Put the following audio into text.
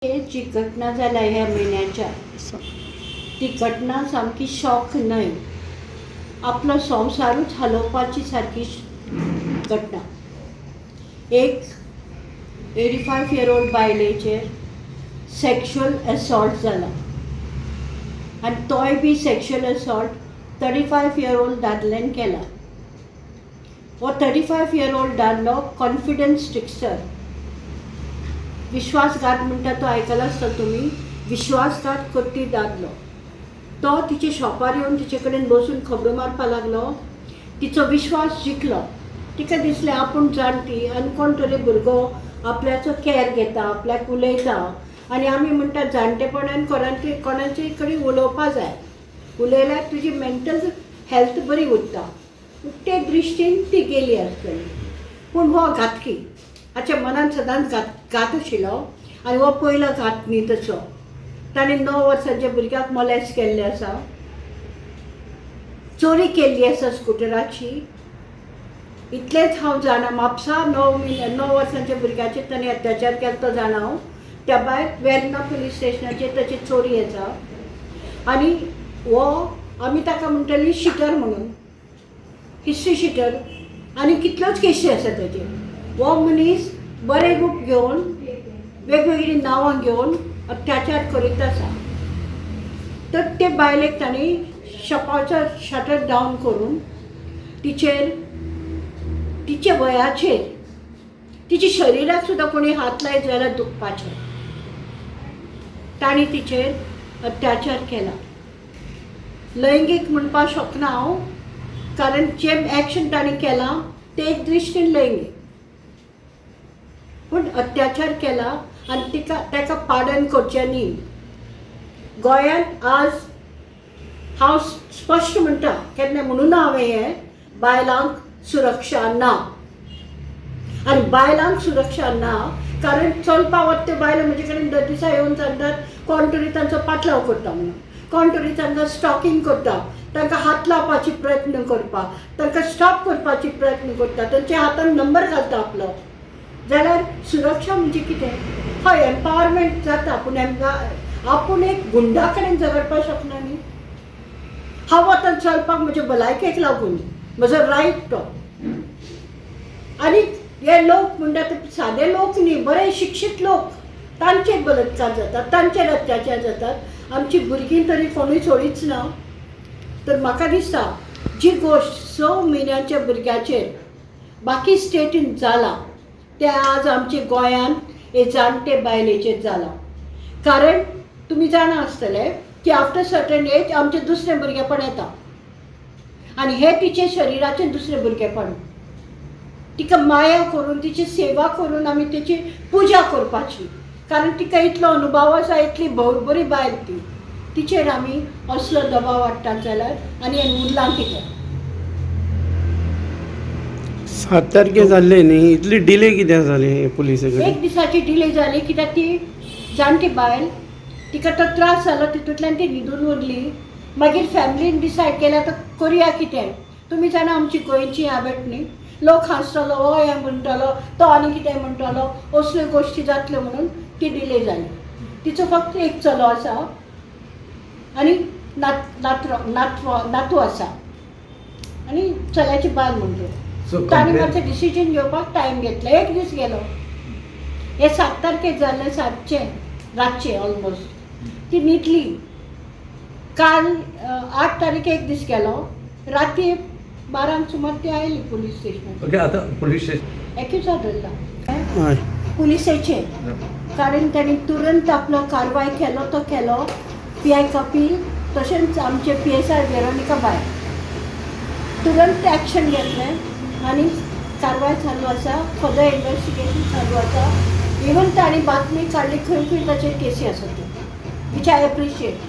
जी घटना जाल्या ह्या म्हयन्याच्या, ती घटना सामकी शॉक न्हय, आपलो संवसारूच हालोवपाची सारकी घटना. एक 85 इयर ओल्ड बायलेचेर सॅक्शुअल असॉल्ट जाला आनी तोय बी sexual assault 35 year old दादल्यान केला. हो 35 इयर ओल्ड दादलो कॉन्फिडन्स ट्रिक्स्टर, विश्वासघात म्हणटा तो आयकला आसता तुमी, विश्वासघात करपी दादलो. तो तिच्या शॉपार येवन तिचे कडेन बसून खबरो मारपाक लागलो. तिचो विश्वास जिखलो. तिका दिसलें आपूण जाणटी आनी कोण तरी भुरगो आपल्याचो कॅर घेता, आपल्याक उलयता. आनी आमी म्हणटा जाणटेपणान कोणाचे कोणाचे कडेन उलोवपा जाय, उलयल्यार तुजी मेंटल हेल्थ बरी उरता. ते दृश्टीन ती गेली आसतली. पूण हो घातकी, हाच्या मनान सदांच घात घात आशिल्लो आनी हो पयलो घात न्ही तसो. ताणें 9 वर्सांच्या भुरग्याक मोलेस्ट केल्लें आसा, चोरी केल्ली आसा स्कुटराची. इतलेंच हांव जाणा. म्हापसा 9 म्हयने 9 वर्सांच्या भुरग्याचेर ताणें अत्याचार केलो तो जाणा हांव. त्या भायर वेर्ना पुलीस स्टेशनाचेर ताची चोरी आसा. आनी हो आमी ताका म्हणटली शिटर म्हणून, हिस्ट्री शिटर, आनी कितल्योच केशी आसा ताचेर. हो मनीस बरें रूप घेवन, वेगवेगळीं नांवां घेवन अत्याचार करीत आसा. तर ते बायलेक तांणी शॉपाचो शटर डावन करून तिचेर, तिच्या वयाचेर, तिच्या शरिराक सुद्दां कोणी हात लायत जाल्यार दुखपाचें, तांणी तिचेर अत्याचार केला. लैंगीक म्हणपाक शकना हांव, कारण जें एक्शन तांणी केलां तें एक दृश्टीन लैंगीक, पूण अत्याचार केला आनी तिका ताका पाडन करचें न्ही. गोंयांत आज हांव स्पश्ट म्हणटा, केन्ना म्हणून ना हांवें हें, बायलांक सुरक्षा ना. आनी बायलांक सुरक्षा ना कारण चलपा वता त्यो बायलो म्हजे कडेन दर दिसा येवन सांगतात, कोण तरी तांचो पाटलाव करता म्हणून, कोण तरी तांकां स्टॉकिंग करता, तांकां हात लावपाची प्रयत्न करपाक, तांकां स्टॉप करपाची प्रयत्न करता, तांच्या हातान नंबर घालता आपलो. जाल्यार सुरक्षा म्हणजे कितें? हय, एम्पावरमेंट जाता, पूण आपूण एक गुंडा कडेन झगडपाक शकना न्ही. हांव वता चलपाक म्हज्या भलायकेक लागून, म्हजो रायट तो. आनी हे लोक म्हणटा ते सादे लोक न्ही, बरे शिक्षीत लोक, तांचेर बलात्कार जातात, तांचेर अत्याचार जातात. आमची भुरगीं तरी कोणूय सोडीच ना. तर म्हाका दिसता जी गोश्ट 6 म्हयन्यांच्या भुरग्याचेर बाकी स्टेटीन जाला, तें आज आमच्या गोंयांत हे जाणटे बायलेचेर जालां. कारण तुमी जाणा आसतले की आफ्टर सर्टन एज आमचें दुसरें भुरगेपण येता आनी हें तिचें शरिराचें दुसरें भुरगेपण. तिका माया करून, तिची सेवा करून आमी तिची पुजा करपाची, कारण तिका इतलो अनुभव आसा, इतली भोव बरी बायल ती. तिचेर आमी असलो दबाव हाडटात जाल्यार आनी हें उरलां कितें? 7 तारखे जाल्ले न्ही, इतली डिले कित्याक जाली पुलिसे कडेन? एक दिसाची डिले जाली कित्याक ती जाणटी बायल, तिका तो त्रास जालो, तितूंतल्यान ती न्हिदून उरली. मागीर फॅमिलीन डिसायड केलें आतां करुया कितें. तुमी जाणा आमची गोंयची हॅबिट न्ही, लोक हांसतलो, हो हें म्हणटलो, तो आनी कितें म्हणटलो, असल्यो गोश्टी जातल्यो म्हणून ती डिले जाली. तिचो फक्त एक चलो आसा आनी नात नात्र नातवा नातू आसा आनी चल्याची बायल म्हणटो. सो तांणी मातशें डिसिजन घेवपाक टायम घेतलो, एक दीस गेलो. हे 7 तारखेक जाल्लें, 7चें रातचें ऑलमोस्ट ती न्हिदली. काल 8 तारीख एक दीस गेलो, राती 12क सुमार ती आयली पुलीस स्टेशनार. ओके, आतां पुलीस स्टेशन एक्युजा धरला हय. पुलिसेचेर, कारण तांणी तुरंत आपलो कारवाय केलो तो केलो. पी I Kapil तशेंच आमचे पीएसआय वेरोनिका बाय तुरंत एक्शन घेतलें आनी कारवाय चालू आसा, फर्दर इन्वेस्टिगेशन चालू आसा. इवन तांणी बातमी काडली खंय खंय ताचेर केसी आसा त्यो, which I appreciate.